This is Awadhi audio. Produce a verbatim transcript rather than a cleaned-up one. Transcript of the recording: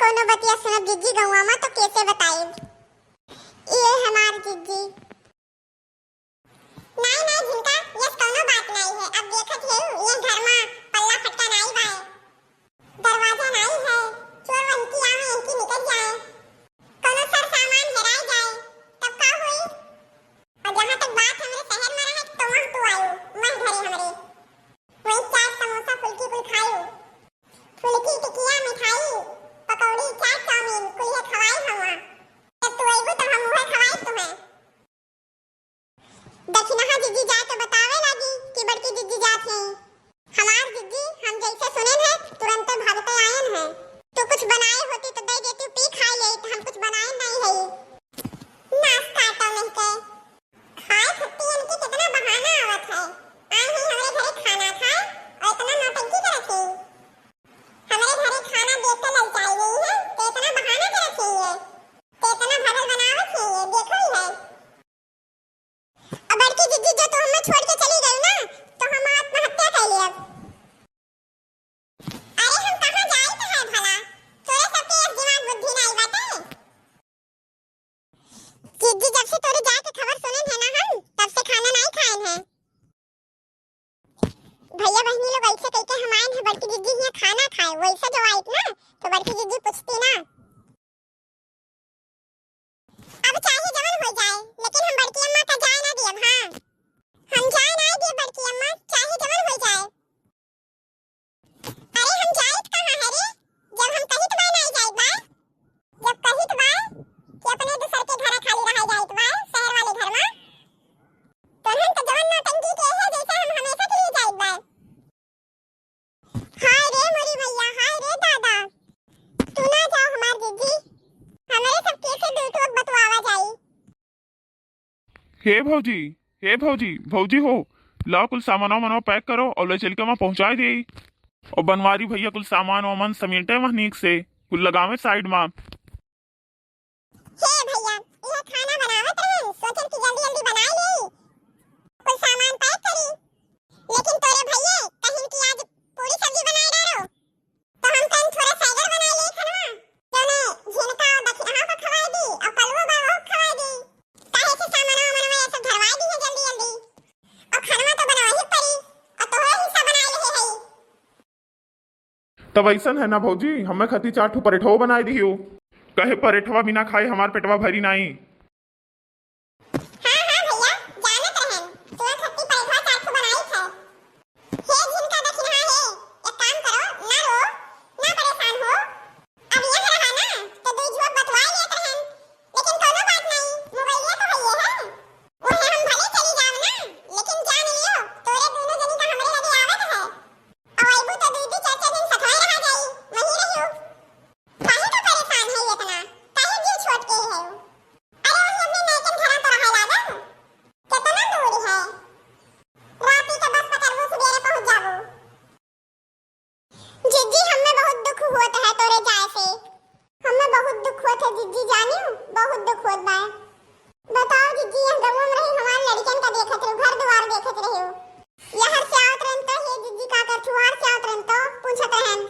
कौनो बतिया सुनब जिज्जी गौवा मा तो कैसे बताइब? ये हमार जिज्जी। नाई, नाई झिनका, यस कौनो बात नाई है। अब देखत हेउ, ये घर मा पल्ला फटका नाई बाए, दरवाजा नाई है, चोर वहकी आवे, इनकी निकल जाए, कौनो सर सामान हेराय जाए, तब का होई? और जहाँ तक बात हमरे शहर मा रहे, तो वहाँ तू आयु, वह घरे हमरे, वही चाट समोसा फुल्की कुल खायु, फुल्की टिकिया मिठाई, पकौड़ी चाट चाउमीन कुल ये खवाई हवा। जब तू अइबू तब हम उहे खवाई तुम्हें। दखिनहा जिज्जी जाए तो बतावे लागी कि बड़की जिज्जी जात हैं। हमार जिज्जी हम जैसे सुनेन है तुरंते भागते आयन है। तू कुछ बनाए होती तो दे देती, पी खाई लेई, तो हम कुछ बनाए नहीं है। नाश काटो नहीं के। खाए खत्ती इनके कितना बहाना आवत है। आए ही हमरे घरे खाना खाए और इतना नौटंकी करत है। हमरे घरे खाना देख के ललचाई गई है, तो इतना बहाना करत है ये, तो इतना भगल बनावत है ये, देखो ही है। अब बड़की जिज्जी जो तू हमें छोड़ के चली गई ना, तो हम आत्महत्या कर लेब। अरे हम कहाँ जाइत है भला? तोरे सबके एक दिमाग बुद्धि नाई बाटे। जिज्जी जब से तोरे जाए के खबर सुनेन है ना हम, तब से खाना नाई खाएन है। भैया बहनी लोग ऐसे कह के हम आएन है बड़की जिज्जी हियाँ खाना खाए, वैसे जो आइत ना तो बड़की जिज्जी पूछती ना। अब चाहे जवन हो जाए, लेकिन हम बड़की अम्मा का जाए ना दियब। हाँ, हम जाए ना दियब बड़की अम्मा, चाहे जवन हो जाए। अरे हम जाइत कहाँ है रे? जब हम कहित बा ना जाइत बा, जब कहित बा कि अपने दूसर के घरा खाली रहा जाइत बा, शहर वाले घर मा, तो हम तो जवन नौटंकी के है जैसे हम हमेशा के लिए जाइत बा। हाय रे मोरी भैया, हाय रे दादा, तू ना जाओ हमार जिज्जी, हमरे सब कैसे दू ठोक बतवावा जाई। हे भौजी, हे भौजी, भौजी हो, लाओ कुल सामानवा मनवा पैक करो और ले चल के वहाँ पहुँचाए दे। और बनवारी भैया कुल सामान वामान समेटे वहाँ नीक से, कुल लगावे साइड मा। हे भैया, इहे खाना बनावत रहन, सोचन कि जल्दी जल्दी बनाई लेई, कुल सामान पैक करी, लेकिन तोरे भैये कहिन कि आज पूरी सब्जी बनाए डारो, तो हम कहिन थोड़ा सैगर बनाई लेई खनवा, जौने झिनका और दखिनहा को खवाई दी और कलुओ बा ओहो खवाई दी, काहे कि सामानवा मनवा ये सब धरवाई दी है जल्दी जल्दी, और खनवा तो बनवा ही पड़ी, और तोहरे हिस्सा बनाए लेहे हई। तब ऐसन है ना भौजी, हमें खती चार ठो परेठवा बनाए दियो। कहे परेठवा बिना खाए हमार पेटवा भरी नाई। हाँ, हाँ भैया, जानत रहन, तुरंत खती परेठवा चार ठो बनाई थे। हे जिनका दखिनहा हे, एक काम करो, ना रो, ना परेशान हो। अब यह रहा ना, तो दुई झूठ बतवाए लेत रहन, लेकिन कोनो बात नहीं, मोबाइलिया तो हइये है। उहे हम भले चली जाव ना, लेकिन जान लियो, तोरे दोनों जनी का हमरे लगे आवे के है। अब अइबू तो दुई दुई चार चार दिन सथवे रहा जाई, वहीं रहियो। काहे का परेशान है इतना? काहे जीव छोट के है? अरे वही अपने नैकन घरा तो रहा लागल। कितना दूर है? राती के बस पकड़बू, सुबेरे पहुंच जाबू। जिज्जी, हमें बहुत दुख होत है तोरे जाए से। हमें बहुत दुख होत है जिज्जी जानियो, बहुत दुख होत बा। बताओ जिज्जी, यह गमो में रही हमारे लड़कन का देखत रहो, घर द्वार देखत रहो। यहर से आवत रहन तो, "हे जिज्जी का करथू?" हर से आवत रहन तो पूछत रहन।